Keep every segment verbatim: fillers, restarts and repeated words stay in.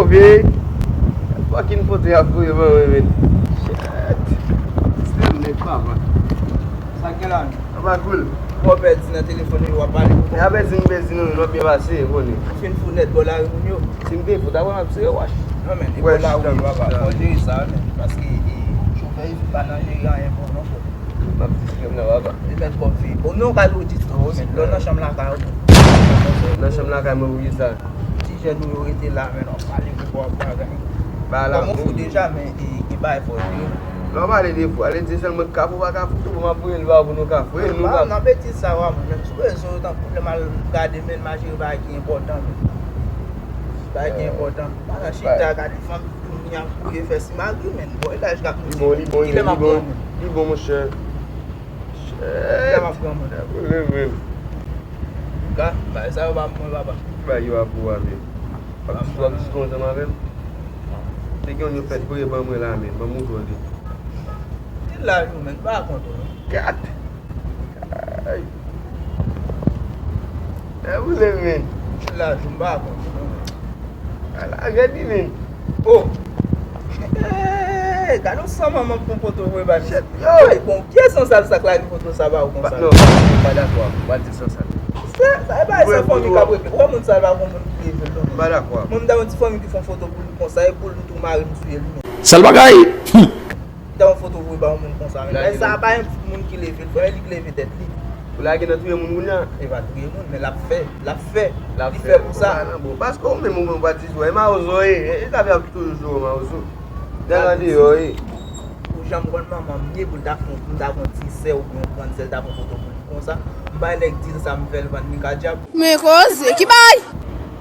Wi. Fucking foto y ap voye ban mwen, men. Shit. Still nèg papa. Sa k gen la, men? Apa cool. Ou pèdi nan telefòn yo, w ap pale pou kont ou. E a pèdi m pèdi non, men w ap byen pase, ou konnen. Ou fin fou nèt bò lari moun yo. Si m te fou, ta wè m ap sere wach. Non, men, e bò lari yo, papa. Fò jere sa, men. Paske, e, chofè isit pa nan jere anyen bon non, frè. M ap di frè m nan, papa. E mèt kòb fè. Bon, non, ka yo di tou, men. Lè w nan chanm lakay ou. Nan chanm lakay mwen, pou ki sa? Ti jèn nou yo rete la, men, w ap pale pou w ap bagay. Ba la, kòm ou fou deja, men, e, gen bagay fò jere. Lè w pale de fou, ale di sèlman kafou pa kafou, tou bon, m ap voye l ba w pou nou kafou. E nou kafou. Nan betiz sa, wa, mwen menm sou rezo yo, tankou lè m al gade, men, m al jere bagay ki enpòtan, men. Bagay ki enpòtan. Pa nan chita, gade fanm, moun ap gouye fè simagri, men. Bon, e laj k ap monte. Li bon, li bon, li bon, li bon, monchè. Kilè m ap pran moun? Ka, bagay sa yo pa pou mwen, papa. Ki bagay yo pa pou ou a, men? W ap di, w ap di kontan avè m? Se gen yon fèt voye ban mwen la, men. Ban m ouvè li. Ki laj ou, men? M pa kontan, non. Kat! Ay. E boule, men. Ki laj ou, m pa kontan, non, men. Ala, gade li, men. Oh! Hey, gade yon san manman k pran foto voye ba misye. Shit, yo! Hey, bon, kiyès san sal sa k lage foto sa ba ou konsa? Non, m pa dakò avè w, m pa di san sal. Sa, sa e bagay sa fanmi k ap regle. Ou wè moun sa pa gon moun ki leve l non. M pa dakò avè w. Mwen, m ta yon ti fanmi ki fè yon foto pou li konsa, e pou l tou mare m sou li, men. Sal bagay! Li ta yon foto voye ba yon moun konsa, men. Lè sa pa yon moun ki leve l, frè, men li k leve tèt li. Ou lage nan touye moun kounye a? E pa touye moun, men l ap fè, l ap fè. Li fè pou sa. Bon, paske ou menm ou pa di sou, e mawozo, e, e, e ta fè ap toujou mawozo. Dèyè deyò, e. Ou janm konn manman m ye pou l ta fè, pou l ta fè yon ti sè oubyen yon grann sè l ta fè yon foto pou li konsa. M bay nèg di sa m fè l vann li ka dyab. Men koze, ki bay?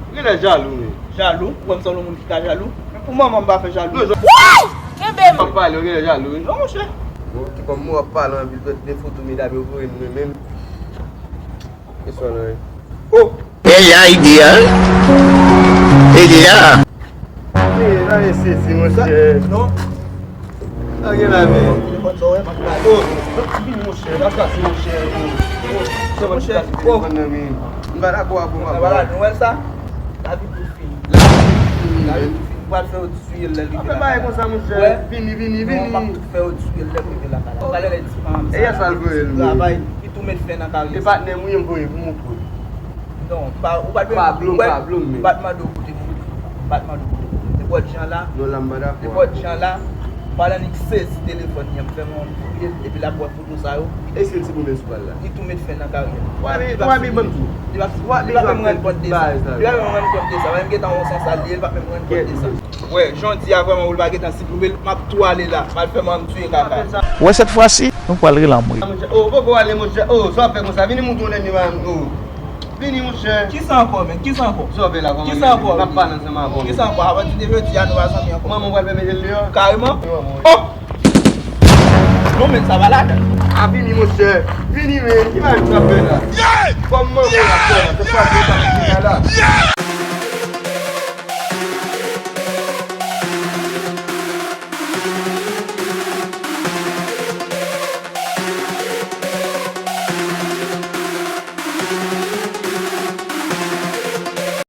Ou genlè jalou, men. Jalou? Ou wè m sanble yon moun ki ka jalou? Men pou manman m pa fè jalou. Non, jan. Woy! Kenbe m! W ap pale, ou genlè jalou, wi. Non, monchè. Bon, ki kòm mwen w ap pale anpil, twòp de foto medam yo voye m, men menm. Kesyon nan, wi. Oh! E la, ide a. Ide a. Wi, la, e sezi, monchè. Non. Sa gen la, men? Telefòn sa w wè m ap gade. Oh, vini, monchè, la kase, monchè. Oh, oh, se mwen ki kase telefòn nan, men. M pa dakò avè w, papa. Sa va la, nou wè sa? Lavi tou fini. Lavi tou fini. Lavi tou fini. M pral fè yo diswiye l lè l rive lakay la. Pa fè bagay konsa, monchè. Vini, vini, vini. Non, m ap tou fè yo diswiye l lè m rive lakay la. Talè lè ti manman m sa. E yè sa l voye l, men. Travay, li tou met fen nan karyè. E patnè m, wi, m voye pou montre w. Non, m pa, ou pa t mande, ou pa t mande w kote pou, ou pa t mande w kote pou. Nenpòt jan la, non, la, m pa dakò. Nenpòt jan la, m pral annik sezi telefòn li an, m fè yon kourye l, epi l ap wè foto sa yo. E si l ti boumen sou pal la? Li tou met fen nan karyè l. Li p ap, li p ap menm rann kont de sa. Li p ap menm rann kont de sa. Menm gentan yon san sal li ye, li p ap menm rann kont de sa. Wè, jan w di a vrèman, ou l pa gentan siprive l, m ap tou ale la. M al fè manman m touye kaka. Wè, sèt fwa si, nou pral rele anmwe. Oh, poko ale, monchè. Oh, sa w ap fè konsa? Vini montre w lènmi pa m. Oh. Vini, monchè. Kisa ankò, men? Kisa ankò? Sa w ap fè la, kòman? Kisa ankò? N ap pale ansanm avè w. Kisa ankò? Apati de jodi a, nou pa zanmi ankò. Manman w pral fèmen je l deyò? Kareman? Wi, manman, wi. Oh! Non, men sa pa ladan. A, vini, monchè. Vini, men. Ki bagay sa fè la? Kòm manman w ap fè la, se pa pou sa ki fè la.